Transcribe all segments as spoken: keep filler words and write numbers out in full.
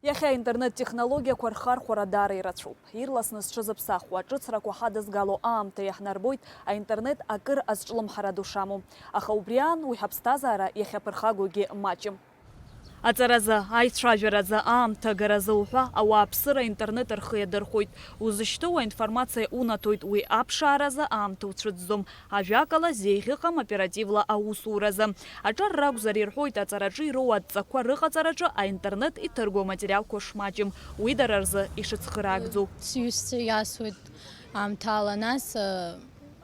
Иахьа аинтернет технологиақәа рхархәара даара ирацәоуп. Ирласны зҽызыԥсахуа, ҿыцрақәа ҳадызгало аамҭа иаҳнарбоит аинтернет акыр азҿлымҳара ду шамоу. Аха убри аан уи ҳаԥсҭазаара иахьаԥырхагоугьы маҷым. Аҵаразы, аицәажәаразы, аамҭа агаразы уҳәа ауааԥсыра аинтернет рхы иадырхәоит. Узышьҭоу аинформациа унаҭоит, уи аԥшааразы аамҭа уцәыӡӡом. Ажәакала, зеиӷьыҟам оперативла аусуразы. Аҿар ракәзар ирҳәоит, аҵараҿы ироуа адҵақәа рыҟаҵараҿы аинтернет иҭырго аматериалқәа шмаҷым, уи дара рзы ишыцхыраагӡоу. Сҩызцәа иасуеит аамҭала, нас, а,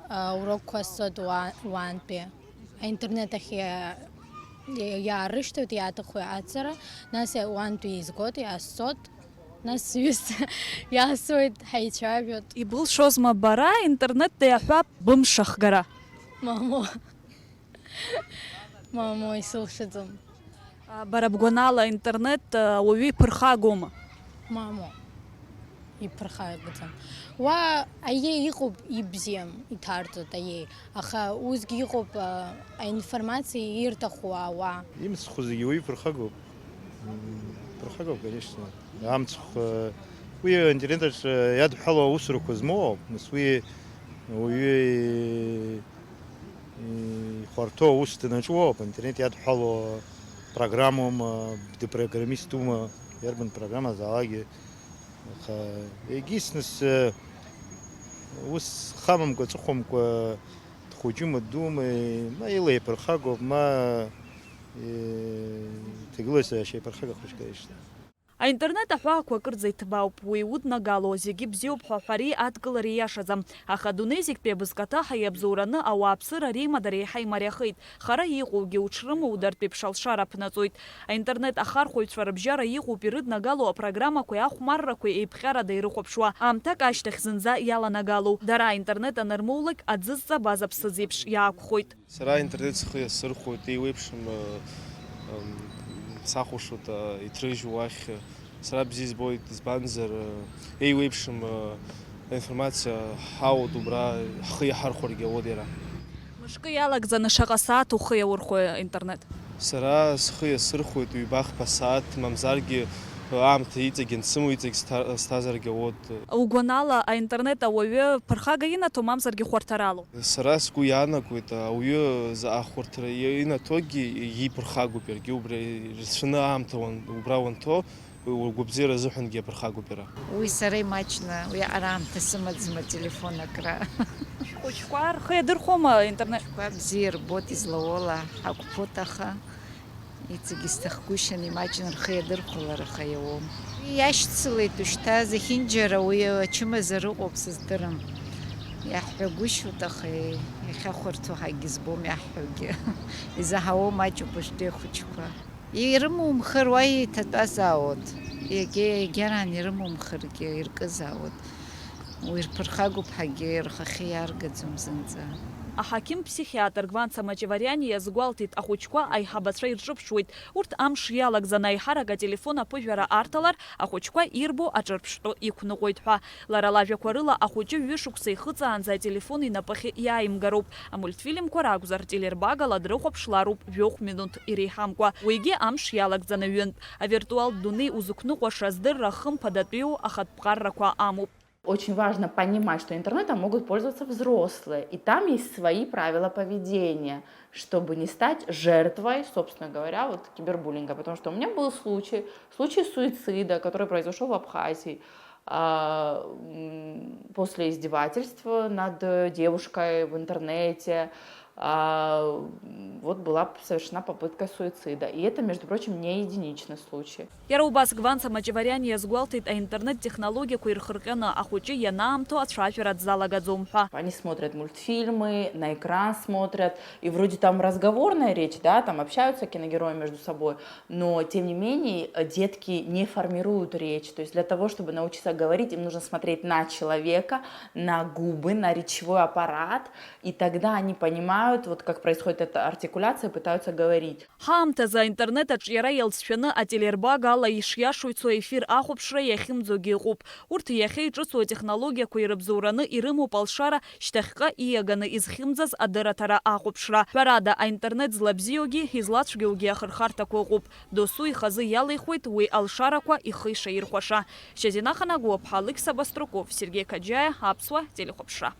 аурокқәа сҵоит уа-, уантәи. Аинтернет ахь иа-, иа-, иаарышьҭоит, иаҭаху аҵара, нас уантәи изгоит, иаасҵоит, нас сҩызцәа иасуеит, ҳаицәажәоит. Ибылшозма бара, интернет иаҳәап, бымш ахгара? Мамо. Мамо, исылшаӡом. А, бара бгәанала, интернет, а, ауаҩы иԥырхагоума? Мамо, иԥырхагаӡам. Уа аиеи иҟоуп, ибзиам, иҭарҵоит аиеи. Аха усгьы иҟоуп, а, аинформациа ирҭаху ауаа. Имцхәу зегьы уаҩы иԥырхагоуп. М, иԥырхагоуп, конечно. Амцхә, э, уи аинтернет аҿы иадҳәалоу аусурақәа змоу ауп. Нас уи уаҩы ихәарҭоу аус данаҿу ауп, интернет иадҳәало программоума, дпрограммистума, иарбан программазаалакгьы. Аха егьисныс, э, ус хамымкәа, ҵыхәамкәа, дхәыҷума, ддуума, ма илеиԥырхагоуп, ма, э, ҭагылазаашьа еиԥырхагахоит, конечно. Аинтернет аҳәаақәа акырӡа иҭбаауп, уи уднагало, зегьы бзиоуп ҳәа аҳәареи адкылареи иашаӡам. Аха адунеи зегьтәи абызкаҭаҳа иабзоураны ауааԥсыра реимадара еиҳа имариахеит. Хара иҟоугьы уҽрымоудартә еиԥш алшара ԥнаҵоит. Аинтернет ахархәаҩцәа рыбжьара иҟоуп ирыднагало апрограммақәеи ахәмаррақәеи еиԥҟьарада ирыхәаԥшуа, аамҭак ашьҭахь зынӡа иаланагалоу. Дара аинтернет анырмоулак, аӡы зҵабаз аԥсыӡ еиԥш иаақәхоит. Сара аинтернет схы иасырхәоит, еиуеиԥшым, э, м, сахәаԥшуеит, э, иҭрыжьу уахь, э, сара бзиа избоит, избанзар, э, еиуеиԥшым, э, аинформациа ҳауеит убра, ҳхы иаҳархәаргьы ауеит иара. Мышкы иалагӡаны шаҟа сааҭ ухы иаурхәои аинтернет? Сара схы иасырхәоит ҩба-хԥа сааҭ, мамзаргьы, э, аамҭа иҵегь ансымоу, иҵегь сҭа-, сҭазаргьы ауеит. Угәанала, аинтернет ауаҩы ԥырхага инаҭо, мамзаргьы хәарҭаралоу? Сара сгәы иаанагоит, ауаҩы заҟа хәарҭара инаҭогьы иԥырхагоуп иаргьы, убри рацәаны аамҭа уан-, убра уанҭо, угәабзиара азыҳәангьы иаԥырхагоуп иара. Уи сара имаҷны, уиаҟара аамҭа сымаӡам ателефон акра. Шәхәыҷқәа рхы иадырхәома интернет? Шәхәыҷқәа бзиа ирбоит, излауала ҳақәԥоит, аха Иҵегь исҭахгәышьан, имаҷын рхы иадырхәалар, аха иауам. Иашьцылеит ушьҭа зехьынџьара уи ачымазара ыҟоуп, сыздырам. Иаҳҳәагәышьоит, аха иахьахәарҭоу ҳагьызбом иаҳҳәогьы. Изаҳауоу маҷуп уажәтәи ахәыҷқәа. Ирымумхар, уа еиҭатәазаауеит. Егьа-, егьараан ирымумхаргьы, иркызаауеит. Уи рԥырхагоуп ҳәагьы рхахьы иаргаӡом зынӡа. Аҳақьым-ԥсихиатр Гванца Маҷавариани иазгәалҭеит, ахәыҷқәа аиҳабацәа ирҿыԥшуеит. Урҭ амш иалагӡаны аиҳарак ателефон аԥыжәара арҭалар, ахәыҷқәа ирбо аҿырԥштәы иқәныҟәоит ҳәа. Лара лажәақәа рыла, ахәыҷы ҩышықәса ихыҵаанӡа ателефон инапахь иааимгароуп. Амультфильмқәа ракәзар, телербагала дрыхәаԥшлароуп жәохә минуҭ иреиҳамкәа. Уигьы амш иалагӡаны ҩынтә. Авиртуалтә дунеи узықәныҟәаша аздырра хымԥадатәиу ахатә ԥҟаррақәа амоуп. Очень важно понимать, что интернетом могут пользоваться взрослые, и там есть свои правила поведения, чтобы не стать жертвой, собственно говоря, вот кибербуллинга. Потому что у меня был случай, случай суицида, который произошел в Абхазии, а, м, после издевательства над девушкой в интернете. А, м, вот была совершена попытка суицида. И это, между прочим, не единичный случай. Иара убас Гванца Маҷавариани иазгәалҭеит, аинтернет технологиақәа ирхырҟьаны ахәыҷы ианаамҭоу ацәажәара дзалагаӡом ҳәа. Они смотрят мультфильмы, на экран смотрят, и вроде там разговорная речь, да, там общаются киногерои между собой, но тем не менее, э, детки не формируют речь. То есть для того, чтобы научиться говорить, им нужно смотреть на человека, на губы, на речевой аппарат, и тогда они понимают, Вот как происходит эта артикуляция, пытаются говорить. Ҳаамҭазы аинтернет аҿиара иалҵшәаны ателербага ала ишиашоу ицо ефир ахәаԥшра иахьымӡогьы ыҟоуп. Урҭ иахьа иҿыцу атехнологиақәа ирыбзоураны ирымоуп алшара шьҭахьҟа ииаганы изхьымӡаз адырраҭара ахәаԥшра. Ҳәарада, аинтернет злабзиоугьы, излацәгьоугьы ахырхарҭақәа ыҟоуп. Досу ихазы иалихуеит уи алшарақәа ихы ишаирхәаша. Шьазина Ханагәлаԥҳа, Алықьса Баструков, Сергеи Қаџьаиа, Аԥсуа телехәаԥшра.